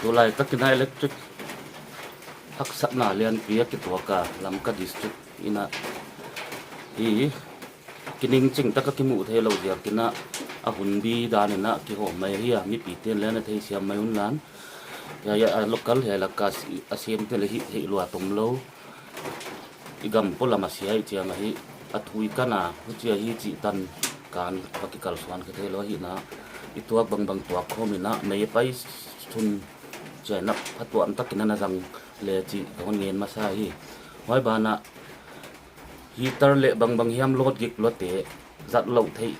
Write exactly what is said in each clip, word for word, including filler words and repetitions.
Tulaitak in a electric haksatna lianpi a kituak a, Lamka District in a, i, kiningching tak a kimuh theilou ziak in a, a hunbi dan in a kihawm mai hi a, mipite'n leng a theisiam mai un lan. Hiai, hiai, a local hiai lak a si-, a siamte leh hih theih lua tom lou. I gam polam a sia i chiang ahi, a thui kan a, huchia hi chih tan kan va kikalsuan khe theilou hi na, i tuak bangbang tuak khawm in a, mei pai sun chiang in a, phatuam tak in a na zang le chih ka hon ngen masa hi. Huai ban ah, heater leh bangbang hiam load gik lua te, zat lou theih,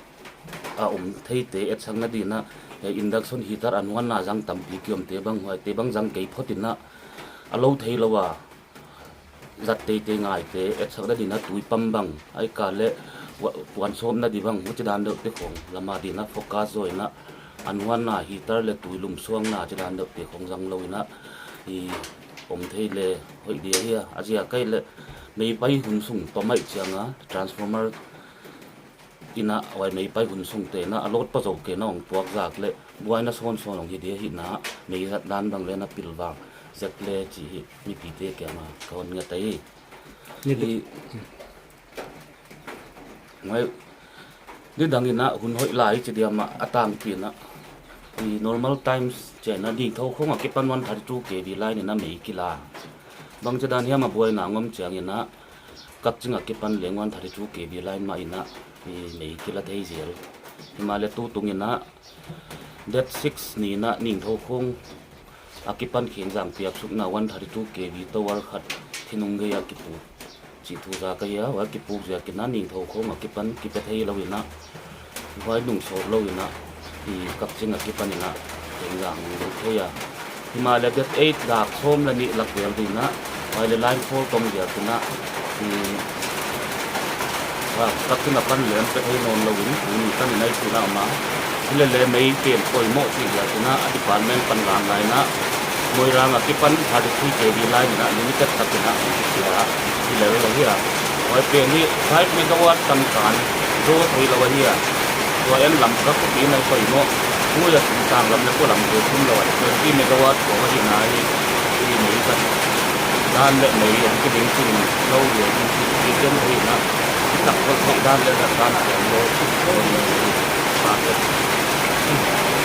a om thei te, etsakna din a, eh, induction heater a nuan a zang tampi ki om te bang, huaite bang zang kei phot in a, a lou theilou a, zat teitei ngai te, etsakna din a tui pump bang, ahihkeileh wa-, puan sawmna di bang, huchi dan deuh te khong, lam a din a focus zaw in a, a nuan a heater leh tui lum suangna, chi dan deuh te khong zang lou in a, i om thei leh hoih di ahi a, a ziak ahih leh, mei pai hun sung tom ahih chiang a, transformer in a, huai mei pai hun sung te in a, a load pah zou kei in a hong tuak zak leh, buaina sawnsawn hong hi di ahi na, mei zat dan bang leng a pilvang zek le chih hi, mipite kiang a ka hon nget ahi. Ni di- Hi, ngai, nidang in a hun hoih lai chi diam a, a tangpi in a, i normal times chiang in a ding thou khong a kipan one thirty-two K V line in a mei kila. Bangchi dan hiam a buaina ngawm chiang in a, Kakching a kipan leng one thirty-two K V line mah in a, i mei kila thei zel. Himahleh tutung in a, date six ni in a Ningthoukhong a kipan Khengjang piaksukna one thirty-two K V tower khat thinung gei a kipuk chih thu zak ahi a, huai kipuk ziak in a Ningthoukhong a kipan kipe theilou in a, huai nung sawt lou in a, i Kakching a kipan in a, Khengjang nung lut thei a. Himahleh date eight dak sawm leh nih lak vel ding in a, huai leh line fault om ziak in a, i, a, Kakching a pan leng pe thei nawn lou in, tuni tan in a i tuna ma. Hilele mei pen poimoh chih ziak in a, a department pan lang lai in a, Moirang a kipan thirty-three K V line in a, limited tak in a, i a, i level ahi a. Huai pen hi five megawatt tan kan, zo theilou ahi a. Tua en Lamka khopi in a poimoh, huai a sung tang lam leh polam te sum lou a, twenty megawatt khong ahihna hi, i mei pai dan leh mei hong kiding chin lou leh, i ken hi na, i tak khol theih dan leh zat dan leh lou, i tak khol.